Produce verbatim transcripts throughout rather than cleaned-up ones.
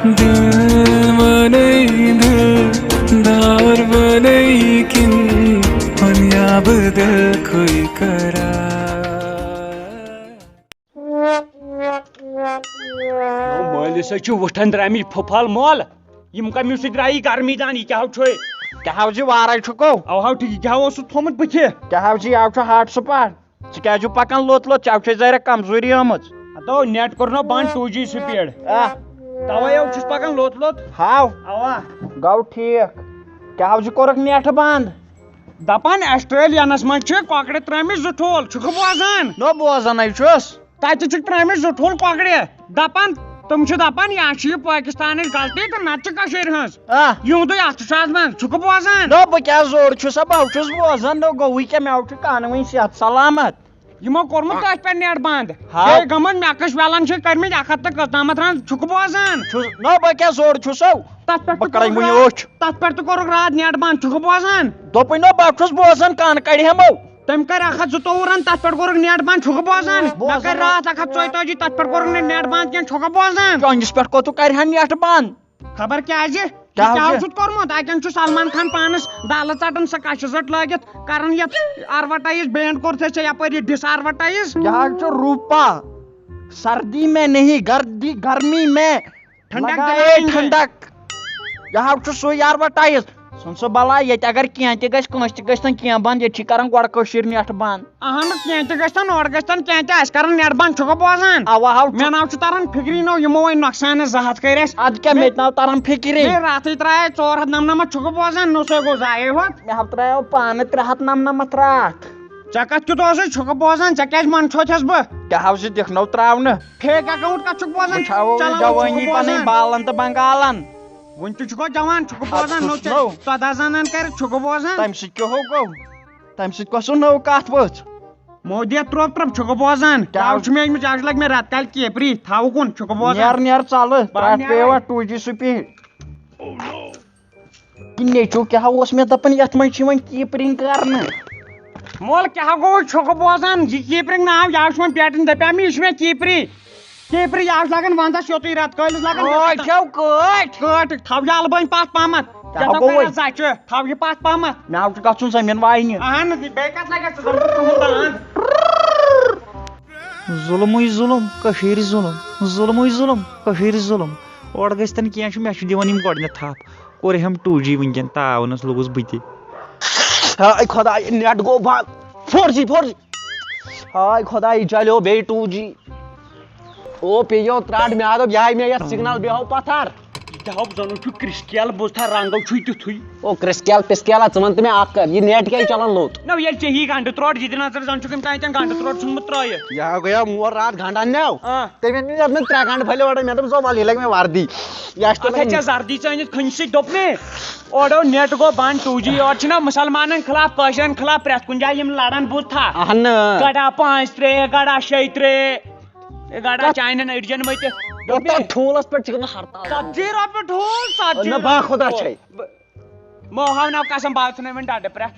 دل مانے دلدار بنے کن، ہن یا بدل کوئی قرار۔ مٲلِس ہے چھُ وٕٹھن درٛامٕتۍ پھُپھل مۄل۔ یِم کَمیو سۭتۍ درٛایی گرمی دان، یہِ کیٛاہ ہو چھُے؟ کیٛاہ ہو زِ وارے چھُکو؟ او ہو ٹھیٖک، یہِ کیٛاہ اوسُتھ تھوٚمُت بٕتھِ؟ کیٛاہ ہو زِ یہِ ہو چھُ ہاٹ سپاٹ؟ ژٕ کیٛازِ چھُکھ پکان لوٚت لوٚت؟ ژےٚ چھے ذرا کمزوری آمٕژ۔ ہتو نیٹ کوٚر نہ بنٛد ٹوٗ جی سپیڈ۔ آ۔ توے ہو چھُس پکان لوٚت لوٚت۔ ہاو۔ اوا۔ گوٚو ٹھیٖک۔ کیٛاہ ہو زِ کوٚرُکھ نیٹ بنٛد؟ دپان آسٹریلیانس منٛز چھِ کۄکرِ ترٲمٕتۍ زٕ ٹھوٗل، چھُکھٕ بوزان؟ نو بوزان ہے چھُس۔ تتہِ چھِکھ ترٲمٕتۍ زٕ ٹھوٗل کۄکرِ۔ دپان، تِم چھِ دپان، یا چھِ یہِ پٲکستانٕچ غلطی تہٕ نتہٕ چھِ کٔشیٖرِ ہٕنٛز۔ آ۔ یِہُنٛدُے اَتھٕ چھُ آز منٛز، چھُکھٕ بوزان؟ نہ، بہٕ کیٛاہ زوٚر چھُسا، بہٕ چھُس بوزان، نہ گوٚوُے کیٛاہ، مےٚ چھُ کانہٕ وٕنہِ صحت سلامت۔ یِمو کوٚرمُت تٔتھۍ پٮ۪ٹھ نیٹ بنٛد۔ ہاو۔ بیٚیہِ گٔمٕژ مےٚ کٔش ویلن چھِ کٔرمٕتۍ اکھ ہتھ تہٕ کٔژتامتھ رن، چھُکھٕ بوزان؟ چھُس، نہ، بہٕ کیٛاہ زوٚر چھُسو؟ تتھ پٮ۪ٹھ بہٕ تہِ کڑے کوٚرُکھ وٕنہِ راتھ، اوٚچھ۔ تتھ پٮ۪ٹھ تہِ کوٚرُکھ راتھ نیٹ بنٛد، چھُکھٕ بوزان؟ دوٚپُے نہ، بہٕ چھُس بوزان، کانہٕ کڑِ ہٮ۪مو۔ تٔمۍ کٔرۍ اکھ ہتھ زٕتووُہ رن، تتھ پٮ۪ٹھ کوٚرُکھ نیٹ بنٛد، چھُکھٕ بوزان؟ بوزان۔ مےٚ کٔرۍ راتھ اکھ ہتھ ژۄیتٲجی، تتھ پٮ۪ٹھ کوٚرُکھ نہٕ نیٹ بنٛد کینٛہہ، چھُکھٕ بوزان؟ چٲنِس پٮ۪ٹھ کوٚت کَرِ ہا نیٹ بنٛد؟ خبر کیٛازِ؟ یہِ کیٛاہ کیٛاہ حظ؟ چھُتھ کوٚرمُت؟ اتٮ۪ن چھُ سلمان خان پانس دالہٕ ژٹان، سۄ کشہِ زٔٹ لٲگِتھ کران یتھ advertise، بینڈ کوٚرتھے ژےٚ یپٲرۍ یہِ ڈس advertise۔ یہِ حظ چھُ روٗپا، سردی میں نہیں، گردی، گرمی میں ٹھنڈک لگائے دلائیں گے۔ ٹھنڈک۔ یہِ حظ چھُ سُے advertise۔ ژھُن سُہ بلاے، ییٚتہِ اگر کینٛہہ تہِ گژھِ، کٲنٛسہِ تہِ گژھِ تن کینٛہہ بنٛد، ییٚتہِ چھِ کران گۄڈٕ کٔشیٖرِ نیٹ بنٛد۔ اہن، کینٛہہ تہِ گژھِ تن، اورٕ گژھِ تن، کینٛہہ تہِ آسہِ کران نیٹ بنٛد، چھُکھٕ بوزان؟ اوا، ہاو چھُ۔ مےٚ ناو چھُ تران فکری، نو یِمو وۄنۍ نۄقصان زٕ ہتھ کٔرۍ اَسہِ۔ ادٕ کیٛاہ، مےٚ تہِ ناو تران فکری۔ مےٚ راتھٕے ترٛایے ژور ہتھ نمنمتھ، چھُکھٕ بوزان؟ نو سُے گوٚو ضایع ہوت۔ مےٚ حظ ترٛایو پانہٕ ترٛےٚ ہتھ نمنمتھ راتھ۔ ژےٚ کتھ کیُتھ اوسُے، چھُکھٕ بوزان؟ ژےٚ کیٛازِ منٛدچھوتھس بہٕ؟ کیٛاہ حظ چھِ دِکھ نو ترٛاونہٕ؟ Fake account کتھ چھُکھ بوزان؟ بہٕ چھاوو وۄنۍ چلاوان جوٲنی چھُکھٕ پنٕنۍ بوزان؟ بالن تہٕ بنگالن۔ وُنہِ تہِ چھُکھو جوان، چھُکھٕ اَدٕ بوزان؟ نو چھُس ژےٚ نو۔ ژۄداہ زنان کرِ، چھُکھٕ بوزان؟ تمہِ سۭتۍ کیٛاہ ہو گوٚو؟ تمہِ سۭتۍ کۄس ہو نٔو کتھ ؤژھ؟ مودی تروپ ترپ، چھُکھٕ بوزان؟ کیٛاہ کیٛاہ حظ؟ چھُ مےٚ أنمٕژ؟ آز لگہِ مےٚ رٮ۪تہٕ کالہِ کیپری، تھاوٕ کُن، چھُکھٕ بوزان؟ نیر نیر ژلہٕ، بہٕ ترٛٹھ نیرے۔ پیٚیہِ وۄنۍ ٹوٗ جی سُپیٖڈ۔ یہِ نیٚچوٗ کیٛاہ اوس مےٚ دَپان، یَتھ منٛز چھِ یِوان کیٖپرِنٛگ کرنہٕ؟ مول، کیٛاہ گوٚو، چھُکھٕ بوزان؟ یہِ کیٖپرِنٛگ ناو، یہِ حظ چھُ وۄنۍ بیٹَن دَپیٛاو مےٚ، یہِ چھُ مےٚ کیٖپری۔ کیٖپری، یہِ حظ چھُ لَگان وَنٛدَس یوٚتُے، رٮ۪تہٕ کٲلِس لَگان کٲٹھۍ کھیو کٲٹھۍ۔ کٲٹھۍ، تھاو یہِ اَلہٕ بٲنۍ پَتھ پَہمَتھ۔ کیٛاہ کیٛاہ گوٚو تَپٲرۍ وۄنۍ؟ زَچہِ، تھاو یہِ پَتھ پَہمَتھ۔ مےٚ حظ چھُ گژھُن زٔمیٖن واینہِ۔ اَہَن، بیٚیہِ کَتھ لَگٮ۪س ژٕ زَن چھُکھ تُہُنٛد دان۔ ظُلمٕے ظُلم، کٔشیٖرِ ظُلم، ظُلمٕے ظُلم، کٔشیٖرِ ظُلم۔ اورٕ گٔژھۍ تَن کینٛہہ چھُ، مےٚ چھُ دِوان یِم گۄڈٕنٮ۪تھ تھَپھ۔ کوٚر ہم ٹوٗ جی وٕنکٮ۪ن، تاونَس لوٚگُس بہٕ تہِ۔ ہاے خۄداے، نیٹ گوٚو بنٛد۔ فور جی، فور جی۔ ہاے خۄداے، یہِ چلیو بیٚیہِ ٹوٗ جی۔ او پیٚیو ترٛٹھ، مےٚ ہا دوٚپ، یہِ ہاے مےٚ یَتھ سِگنَل، بیٚہو پَتھر۔ یہِ کیٛاہ ہو، زَن چھُ کرٛسکیل، بوٗزتھا، رنٛگو چھُے تیُتھُے۔ او کرٛسکیل پِسکیلا، ژٕ وَن تہٕ مےٚ اَکھ کَتھ، یہِ نیٹ کیٛازِ چَلان لوٚت؟ نہ، ییٚلہِ ژےٚ یی گنٛڈٕ ترٛوٹ، یہِ دِ نظر، زَن چھُکھ أمۍ تام تَمہِ گنٛڈٕ ترٛوٹ ژھُنمُت ترٛٲیِتھ۔ یہِ ہا گٔیو مور راتھ گنٛڈان نیو۔ آ۔ تٔمۍ أنۍ مےٚ یَتھ منٛز ترٛےٚ گنٛڈٕ پھٔلۍ اورَے، مےٚ دوٚپ، زو وَلہٕ، یہِ لَگہِ مےٚ وردی۔ یہِ آسہِ اَتھ تِمَن ہے ژےٚ زردی ژٲنِتھ کھٔنۍ سۭتۍ دوٚپ مےٚ۔ اورٕ نیٹ گوٚو بنٛد، ٹوٗ جی۔ یورٕ چھِنہ مُسلمانن خلاف، کٲشرٮ۪ن خلاف پرٛٮ۪تھ کُنہِ جایہِ یِم لڑان، بوٗزتھا؟ اہن۔ گڑا پانٛژھ ترٛےٚ، گڑا شیٚیہِ ترٛےٚ، گڑا تَتھ، چانٮ۪ن أڑجن مٔتِتھ۔ دوٚپ مےٚ، تَتھ ٹھوٗلَس پٮ۪ٹھ چھِ گژھان ہرتال۔ ژتجی رۄپیہِ ٹھوٗل، ژتجی نہ، با خۄدا رۄپیہِ۔ چھے۔ بہٕ، مو ہاو ناو قسم، بہٕ ژھٕنَے وۄنۍ ڈَڈٕ پرٛٮ۪تھ۔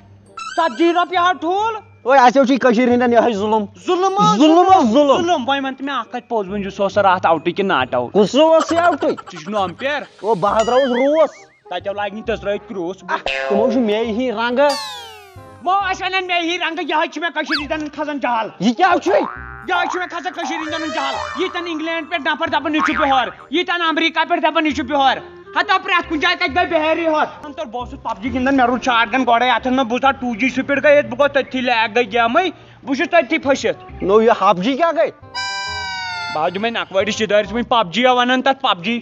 ژتجی رۄپیہِ ہاو ٹھوٗل۔ اوے، اَسہِ حظ چھُ یہِ کٔشیٖرِ ہِنٛدٮ۪ن یِہوٚے ظُلُم۔ ظُلُم حظ، ظُلُم حظ، ظُلُم۔ ظُلُم۔ وۄنۍ وَن تہٕ مےٚ اَکھ کَتھ پوٚز، ؤنۍ زِ سُہ اوس راتھ آوٹٕے کِنہٕ ناٹ آوُٹ؟ کُس سُہ اوس یہِ آوٹٕے؟ ژٕ چھُکھ نہٕ اَمپیر۔ او، بہٕ حظ درٛاوُس روس۔ تَتہِ لَگہِ نہٕ تَس ترٛٲوِتھ کرٛوس۔ تِمو چھُ مے ہی رنٛگہٕ۔ مو، اَسہِ وَنن مے ہی رنٛگہٕ، یِہوٚے چھُ مےٚ کٔشیٖرِ ہِنٛدٮ۪ن کھسان جہل۔ یہِ کیٛاہ چھُے؟ یِہوٚے چھُ مےٚ کھسان کٔشیٖرِ ہِنٛدٮ۪ن جہل۔ ییٖتٮ۪ن اِنگلینڈ پٮ۪ٹھ نفر دَپان، یہِ چھُ بِہٲرۍ۔ ییٖتٮ۪ن امریکہ پٮ۪ٹھ دَپان، یہِ چھُ بِہٲرۍ۔ ہتا پرٛٮ۪تھ کُنہِ جایہِ کَتہِ گٔے بِہٲری ہوت؟ تَنہٕ تور بہٕ اوسُس پبجی گِنٛدان، مےٚ روٚٹ شاٹ گن گۄڈَے اَتھَن منٛز، بہٕ وُچھان ٹوٗ جی سپیٖڈ گٔے ییٚتہِ، بہٕ گوٚوُس تٔتھی لیگ گٔے گیمٕے، بہٕ چھُس تٔتھی پھٔسِتھ۔ نو، یہِ پبجی کیٛاہ گٔے؟ بہٕ حظ دِمَے نَکھوٲرِس یہِ دٲرِتھ، وۄنۍ پبجی یا وَنان تَتھ پبجی۔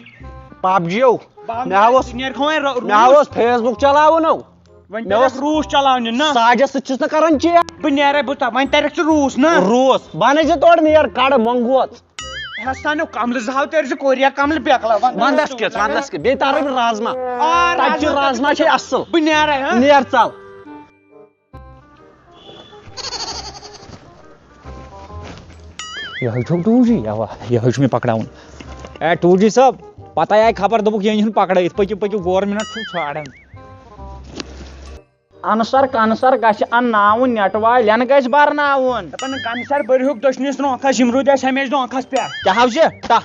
PUBG U? بہٕ حظ مےٚ اوس، نیرکھا وۄنۍ رو-، مےٚ روٗس۔ اوس فیس بُک چلاوُن نو۔ وۄنۍ مےٚ کَرٮ۪کھ اوس روٗس چلاونہِ نا؟ ساجس سۭتۍ چھُس نہٕ کران چیٹ۔ بہٕ نیرے، بہٕ تہ-، وۄنۍ تَرٮ۪کھ ژٕ روٗس نا؟ روٗس۔ بنٲے زِ تورٕ نیر، کڑ مۄنٛگوژ۔ ہسا نو کملہٕ زٕ ہاو تٔرۍ زِ کوریا کملہٕ بیکلا۔ ونٛدس کیُتھ، ونٛدس کیُتھ۔ بیٚیہِ تارے بہٕ رازما۔ آ، تتہِ چھُ رازما رازما چھے اصٕل۔ بہٕ نیرے، ہاں؟ نیر ژل۔ یِہوٚے چھُکھ ٹوٗ جی؟ اوا، یِہوٚے چھُ مےٚ پکڑاوُن۔ اے ٹوٗ جی صٲب، پتہ آیہِ خبر، دوٚپُکھ یہِ أنۍ ہُن پکڑٲیِتھ، پٔکِو، پٔکِو، گورمِنٹ چھُ ژھانڈان۔ انصر کنصر گژھِ انناوُن، نیٹ والٮ۪ن گژھِ برناوُن۔ دپان کنصر بٔرۍہُکھ دٔچھنِس نوکھس، یِم روٗدۍ اَسہِ ہمیشہِ نوکھس پٮ۪ٹھ۔ کیٛاہ حظ چھِ؟ ٹہ۔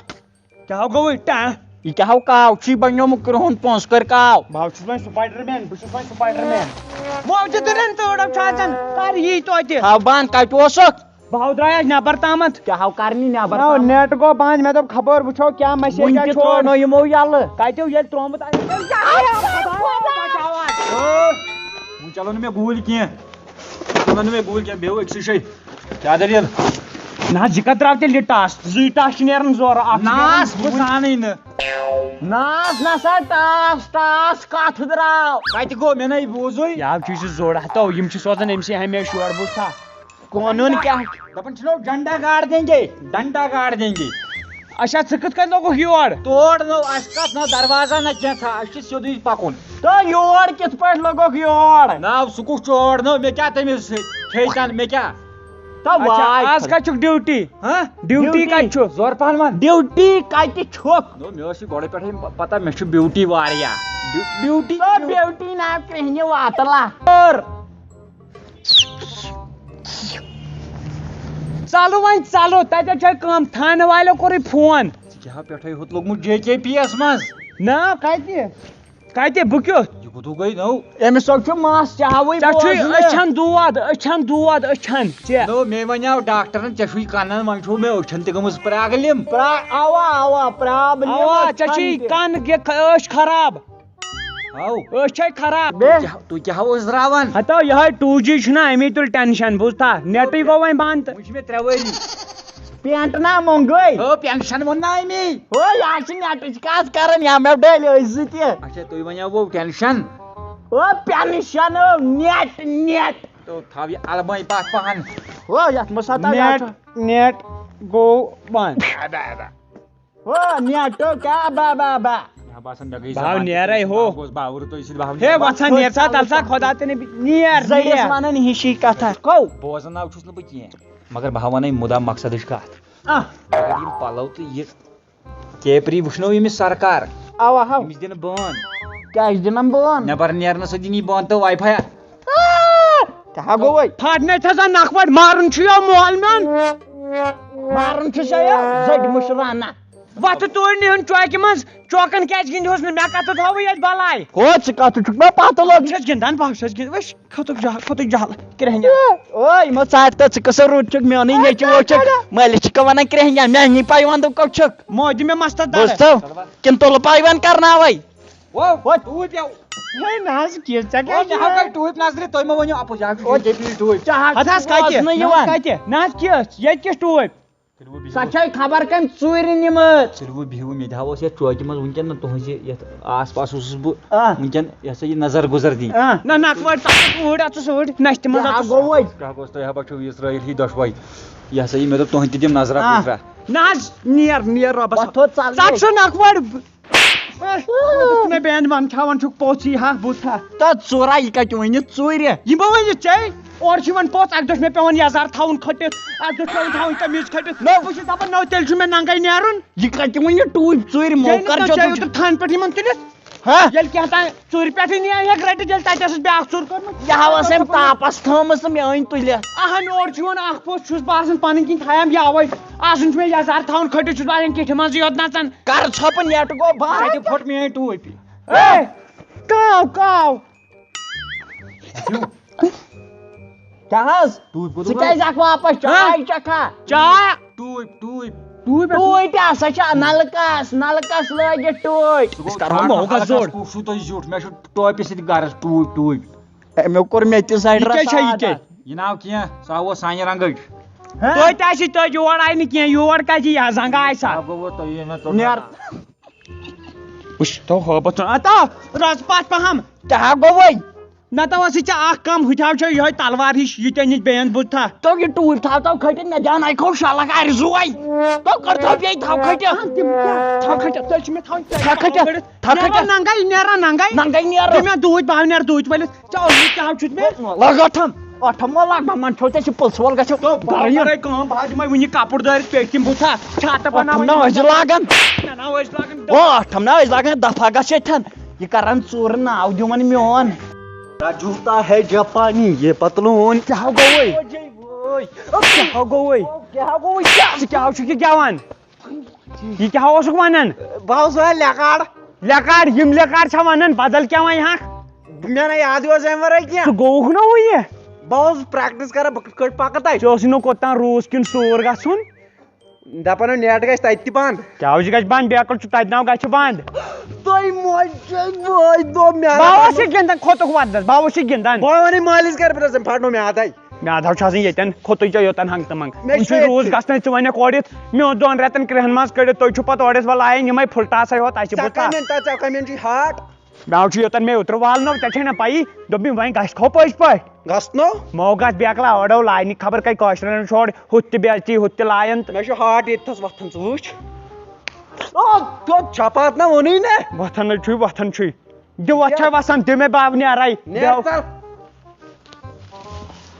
کیٛاہ گوٚوُے ٹہ؟ یہِ کیٛاہ ہو کاو چھُے بنیومُت کرٛہُن پونٛسہٕ کٔرۍ کاو؟ بہٕ حظ چھُس وۄنۍ سپایڈر مین، بہٕ چھُس وۄنۍ سپایڈر مین۔ موجہِ دُرٮ۪ن تٲڑو چھُ اژان، کر یی توتہِ؟ تھاو بنٛد، کتہِ اوسُکھ؟ بہٕ ہاو درٛایس نٮ۪بر تامتھ۔ کیٛاہ ہاو کرنہِ نٮ۪بر نو، تامتھ؟ نیٹ گوٚو بنٛد، مےٚ دوٚپ خبر وٕچھو کیٛاہ مسیج وٕنہِ کیٛاہ تہِ چھُ۔ ترٛوونو یِمو یَلہٕ۔ کتیو ییٚلہِ ترٛوومُت آسہِ، تیٚلہِ کیٛاہ ہاو خۄدایا بچاوان؟ وۄنۍ چلو نہٕ مےٚ گوٗلۍ کینٛہہ۔ وۄنۍ چلو نہٕ مےٚ گوٗلۍ کینٛہہ، بیٚہو أکسٕے جایہِ۔ کیٛاہ دٔلیٖل؟ نہ حظ، یہِ کتھ درٛاو تیٚلہِ ٹاس؟ زٕے ٹاس چھِ نیران زورٕ، اکھ چھُ نہ نیران حظ، بہٕ زانٕے نہٕ۔ نہ حظ، نہ سا، ٹاس، ٹاس کتھ درٛاو؟ کتہِ گوٚو؟ مےٚ نے بوٗزُے۔ یاو چھُے سُہ زوٚڑ ہتو، یِم چھِ سوزان أمۍ سٕے ہمیشہِ یورٕ، بوٗزتھا؟ قونوٗن کیٛاہ؟ دپان چھِنو ڈنڈا گاڑ دیں گے، ڈنڈا گاڑ دیں گے۔ اچھا، ژٕ کِتھ کٔنۍ لوٚگُکھ یور؟ تور نو، اَسہِ کتھ نہ دروازہ نہ کینٛہہ تھا، اَسہِ چھُ سیوٚدُے پکُن۔ تہٕ یور کِتھ پٲٹھۍ لوٚگُکھ یور؟ ناو سُہ کُس چور نو، مےٚ کیٛاہ تٔمِس سۭتۍ؟ کھیٚیہِ تن مےٚ کیٛاہ؟ تہٕ اچھا، واے آز خۄدا۔ کتہِ چھُکھ ڈیوٹی؟ ہاں؟ Duty duty. کتہِ چھُ؟ زورٕ پہن ون۔ ڈیوٹی کتہِ چھُکھ؟ نو، مےٚ ٲس یہِ گۄڈٕ پٮ۪ٹھٕے پتہ، مےٚ چھُ ڈیوٹی واریاہ۔ ڈیو-، ڈیوٹی، تہٕ ڈیوٹی۔ ڈیوٹی ناو کرٛہنہِ واتلا۔ ژلو وۄنۍ، ژلو، تتٮ۪تھ چھےٚ کٲم، تھانہٕ والٮ۪و کوٚرُے فون۔ ژٕ کیٛاہ پٮ۪ٹھَے ہوٚت لوٚگمُت جے کے پی یس منٛز؟ نا، کتہِ؟ کتہِ؟ بہٕ کیُتھ؟ یہِ کوٚت گٔے نو؟ أمِس سۭتۍ چھُ مس، ژےٚ ہاوٕے ژےٚ چھُے بوزنہٕ۔ أچھن دود، أچھن دود، أچھن۔ ژےٚ۔ نو، مےٚ وَنیٛاو ڈاکٹرن، ژےٚ چھُے کنن، وۄنۍ چھُو مےٚ أچھن تہِ گٔمٕژ پرٛاگلِم۔ پرٛا-، اوا، اوا، پرٛابلِم اوا، ژےٚ چھُے أچھن تہِ۔ کن گہِ-، أچھ خراب۔ ہاو۔ أچھ چھے خراب۔ بے۔ تُہۍ کیٛاہ، تُہۍ کیٛاہ ہاو أزراوان؟ ہتو، یِہوٚے ٹوٗ جی چھُنہ، اَمی تُلۍ ٹٮ۪نشن، بوٗزتھا؟ نٮ۪ٹٕے گوٚو وۄنۍ بنٛد تہٕ۔ وۄنۍ چھِ مےٚ ترٛےٚ ؤری۔ پینٹ نا موٚنگٕے۔ ہو، پینشن ووٚن نا أمی۔ ہو، یہِ حظ چھِ نٮ۪ٹٕچ کتھ کران، یا مےٚ ڈٔلۍ أسۍ زٕ تہِ۔ اچھا، تُہۍ ؤنِو وۄنۍ ٹینشن۔ ہو، پینشن، ہو، نٮ۪ٹ، نٮ۪ٹ۔ تو تھاو یہِ البٲنۍ پتھ پہن۔ ہو، یتھ منٛز سا تۄہہِ نٮ۪ٹ، آسان۔ نٮ۪ٹ گوٚو بنٛد۔ ہو، نٮ۪ٹ، کیٛاہ با، با، با۔ مےٚ باسان، مےٚ گٔے بہٕ ہاو زبان تہِ نیرے تٔمۍ سٕنٛدِ ہو۔ باپتھ گوٚژھ باورٕ تٔمۍ سٕنٛدِ باپتھ۔ ہے، وۄتھ سا، نیر سا، تَلہٕ سا، خۄدا تہِ نبی، نیر، زٔہِس نیر۔ ونان ہِشی کتھا۔ کو؟ بوزان ناو چھُس نہٕ بہٕ کینٛہہ، مگر بہٕ ہاو ونَے مُدا مقصدٕچ کتھ۔ آ۔ مگر یِم پلو تہٕ یہِ کیپری وٕچھنو ییٚمِس سرکار، اوا ہاو۔ أمِس دِنہٕ بٲن۔ کیٛازِ دِنَم بٲن؟ نٮ۪بر نیرنہٕ سۭتۍ دِنی بٲن تہٕ واے فایا۔ آ، کیٛاہ گوٚو وۄنۍ؟ پھاٹنے تھزا نکھ وٹ مارُن چھُ یو مول میون۔ مارُن چھُ سا یو زٔٹۍ مُشرانہ۔ وۄتھٕ توٗرۍ نِہُن چوکہِ منٛز، چوکن کیٛازِ گِنٛدہوس نہٕ؟ مےٚ کتھ تھاوٕ ییٚتہِ بلاے؟ ہو، ژٕ کتھ چھُکھ مےٚ پتہ لوٚگ؟ بہٕ چھَس گِنٛدان، بہٕ چھَس گِنٛدان، وٕچھ، کھوٚتُکھ جہل، کھوٚتُکھ جہل، کرٛہنہِ۔ او، یِمو ژاٹہِ تہٕ ژٕ کۭژاہ رُت چھُکھ، میونٕے نیٚچوٗ چھُکھ، مٲلِس چھِکھ وَنان کرٛہنہِ، میٛانی پاے وَندو کَتھ چھُکھ؟ مو دِ مےٚ مستس دَرٕ۔ بوزتھو؟ کِنہٕ تُلہٕ پاے وَن کرناوَے؟ وو، وو، ٹوٗپۍ یَو۔ ہے نہ حظ، کیٛاہ، ژےٚ کیٛاہ وو، مےٚ ہاو چھُ؟ کَتہِ ٹوٗپۍ نظرِ، تُہۍ مہ ؤنِو اَپُز، یہِ حظ چھُ او، جے پی ٹوٗپۍ۔ ژےٚ حظ ہَتہٕ حظ چھُ کَتہِ؟ بوزنہٕ نہ حظ یِوان۔ کَتہِ؟ نہ حظ کیٛاہ، ییٚتہِ کِژھ ٹوٗپۍ؟ تیٚلہِ وۄنۍ بِہِو۔ سۄ چھے خبر کَمہِ ژوٗرِ نِمٕژ۔ تیٚلہِ وۄنۍ بِہِو، مےٚ تہِ ہاوس یَتھ چوکہِ منٛز وٕنکٮ۪ن نہ تُہٕنٛزِ یَتھ آس پاس اوسُس بہٕ آ۔ وٕنکٮ۪ن یہِ ہسا یہِ نظر گُزر دِنۍ۔ آ۔ نہ، نہ، وۄنۍ تَتھ اوس اوٗرۍ، اَتھ اوس اوٗرۍ، نَستہِ منٛز کیٛاہ اَتھ اوس۔ گوٚوُے؟ کیٛاہ گوٚژھ تۄہہِ ہا بَچو یہِ ترٛٲیِتھ یہِ دۄشوَے؟ یہِ ہسا یہِ مےٚ دوٚپ تُہٕنٛدِ تہِ دِم نظرا آ۔ پُژرا۔ نہ حظ، نیر، نیر رۄبَس وۄتھ حوالہٕ۔ تھوٚد ژَلنٕے۔ ژَٹ سا نَکھٕ وَڑ۔ اے، مےٚ بین وَن کھٮ۪وان چھُکھ پوٚژھ یی ہا، بُتھ ہا۔ تَتھ ژورا یہِ کَتہِ وَنہِ ژوٗرِ؟ یہِ ما وَنہِ ژےٚ؟ اورٕ چھُ یِوان پوٚژھ، اَکہِ دۄہ چھُ مےٚ پٮ۪وان یَزار تھاوُن کھٔٹِتھ، اَکہِ دۄہ چھُ پٮ۪وان تھاوُن قمیٖض کھٔٹِتھ۔ نو۔ بہٕ چھُس دَپان، نو، تیٚلہِ چھُ مےٚ ننٛگَے نیرُن۔ یہِ کَتہِ وَنہِ ٹوٗپۍ ژوٗرِ؟ مو ییٚلہِ کَر نہٕ جو ژےٚ تُج۔ اوترٕ تھانہٕ پٮ۪ٹھ یِمَن تُلِتھ۔ ہا؟ ییٚلہِ کیٛاہ تام ژوٗرِ پٮ۪ٹھٕے نِیَن ہیٚکھ رٔٹِتھ، ییٚلہِ تَتہِ ٲسٕس بیٛاکھ ژوٗر کٔرمٕژ۔ یہِ ہا ٲس أمۍ تاپَس تھٲومٕژ تہٕ مےٚ أنۍ تُلِتھ۔ اَہَن، اورٕ چھُ یِوان اَکھ پوٚژھ، چھُس باسان پَنٕنۍ کِنۍ تھایَم یَوَے۔ آسان چھُ مےٚ یَزار تھاوُن کھٔٹِتھ، چھُس باسان کِٹھِ منٛزٕے یوت نَژان۔ کَر ژھۄپہٕ، نٮ۪ٹ گوٚو بنٛد۔ کَتہِ پھوٚٹ میٛٲنۍ ٹوٗپۍ؟ اے، کاو، کاو۔ کیٛاہ حظ؟ ٹوٗپۍ کوٚت ژٕ گوٚو؟ کیٛازِ اکھ واپس؟ ہا؟ چاے چکھا؟ چاے؟ ٹوٗپۍ، ٹوٗپۍ۔ ٹوٗپۍ ہا؟ ٹوٗپۍ ہسا چھِ نلکس، نلکس لٲگِتھ ٹوٗپۍ۔ ژٕ گوٚو أسۍ کرہو ٹاٹا موقعس خلقس زوٚر۔ کُس چھُو تُہۍ زیُٹھ؟ مےٚ چھُ ٹوپہِ سۭتۍ غرض، ٹوٗپۍ، ٹوٗپۍ۔ أمیو کوٚر مےٚ تہِ زَرِ یہِ کیٛاہ چھےٚ یہِ رَژھ کیٛاہ؟ عادت۔ یہِ ناو کینٛہہ، سُہ ہا اوس سانہِ رنٛگٕچ۔ ہا؟ توتہِ آسہِ توتہِ یور آیہِ نہٕ کینٛہہ، یور کَتہِ یی ہا، زنٛگہٕ آسہِ ہا۔ آ گوٚو وۄنۍ تۄہہِ یہِ مےٚ توٚر نیر۔ نہ۔ وٕچھ تو ہٲبتھ ژھٕن۔ اَتا، رَز پَتھ پَہَم۔ کیٛاہ گوٚوُے؟ نَتہٕ ٲسٕے ژےٚ اَکھ کٲم، ہُتہِ ہاو چھےٚ یِہوٚے تَلوار ہِش، یہِ تہِ أنِتھ بیٚیَن بُتھ تھا۔ تو یہِ ٹوٗپۍ تھاو تو کھٔٹِتھ، مےٚ دیٛاو نَے کھو شَلَکھ آرِ زُوَے۔ تو کٔرۍ تو بیٚیہِ تھاو کھٔٹِتھ۔ اَہَن تِم کیٛاہ؟ تھاو کھٔٹِتھ، تیٚلہِ چھِ مےٚ تھاوٕنۍ تھاو کھٔٹِتھ، تھاو نیران کھٔٹِتھ۔ ننٛگَے، نیران ننٛگَے۔ ننٛگَے نیرٕ۔ دِ مےٚ دوٗتۍ، بہٕ ہاو نیرٕ دوٗتۍ ؤلِتھ۔ ژےٚ اوسُے کیٛاہ چھُتھ مےٚ؟ لَگ ٲٹھَم، ٲٹھَم ما لَگ، بہٕ مَنٛڈٕ چھو ژےٚ سُہ پُلسہٕ وول گژھو۔ تو بہٕ گَرٕ یُن۔ کَرَے کٲم، بہٕ حظ دِمَے وٕنہِ کَپُر دٲرِتھ پیٚٹھۍ کِنۍ بُتھا، چھاتہٕ ٲٹھَم بَناوَے نا یِمَن۔ أسۍ لاگان۔ نہ، نہ، أسۍ لاگان۔ او، ٲٹھَم نا أسۍ لاگان، دَفا گژھ ییٚتھٮ۪ن۔ یہِ کَران ژوٗرٕ ناو دِوان میون۔ کیا جوتا ہے جاپانی، یہ پتلون۔ کیٛاہ گوٚوُے؟ کیٛاہ گوٚوُے؟ کیٛاہ گوٚوُے؟ ژٕ کیٛاہ چھُکھ یہِ گٮ۪وان؟ یہِ کیٛاہ اوسُکھ ونان؟ بہٕ اوسُس وۄنۍ لٮ۪کاڑ۔ لٮ۪کاڑ، یِم لٮ۪کاڑ چھا ونان، بدل کیٛاہ ونہِ ہکھ؟ مےٚ نہ یاد اوس امہِ ورٲے کینٛہہ۔ ژٕ گوٚوُکھ نہ ہُہ یہِ؟ بہٕ اوسُس پریکٹس کران، بہٕ کِتھ کٲٹھۍ پکہٕ تتہِ۔ ژےٚ اوسُے نہٕ کوٚت تام روٗز کِنہٕ ژوٗر گژھُن؟ دپان نیٹ گژھِ تتہِ تہِ بنٛد۔ کیٛاہ چھُ گژھِ بنٛد؟ بیکل چھُ تتہِ ناو گژھِ بنٛد۔ تۄہہِ مۄنٛجہِ چھےٚ وٲے دۄہ مےٚ بہٕ اوسُس گِنٛدان کھوٚتُک ودس، بہٕ اوسُس گِنٛدان۔ بہٕ ونے مٲلِس گرِ پرٛژھن پھٹنو مےٚ ادے۔ مےٚ ادٕ چھُ آسان ییٚتٮ۪ن کھوٚتُے ژےٚ یوٚتن ہنٛگ تہٕ منٛگ۔ مےٚ چھُ وٕچھُے ییٚتہِ روٗز تہِ۔ گژھنَے ژٕ وَنکھ اورٕ یِتھ، مےٚ اوس دۄن رٮ۪تن کرٛہن منٛز کٔڑِتھ، تُہۍ چھِو پتہٕ اورٕ یِتھ وۄنۍ لایان یِمے پھُلٹاسے ہوت، اَسہِ چھِ ژےٚ بوٗزتھا؟ کمٮ۪ن تہٕ ژےٚ کمٮ۪ن چھُے ہاٹ؟ مےٚ چھُ یوٚتن مےٚ اوترٕ والنو، ژےٚ چھے نہ پَیی، دوٚپ مےٚ وۄنۍ گژھِ کھو پٔزۍ پٲٹھۍ۔ گژھنو؟ مو گژھ بیکلا اورو لاینہِ خبر کَتہِ کٲشرٮ۪ن چھُ اورٕ ہُتھ تہِ بے عزتی، ہُتھ تہِ لایان تہٕ۔ مےٚ چھُ ہاٹ ییٚتہِ تھس وۄتھان، ژٕ وٕچھ۔ او، تو چھپات نہ ووٚنُے نہ۔ وۄتھان نَے چھُے، وۄتھان چھُے۔ دِ وۄتھ چھے وَسان، دِ مےٚ باو نیرے۔ نیر ژل۔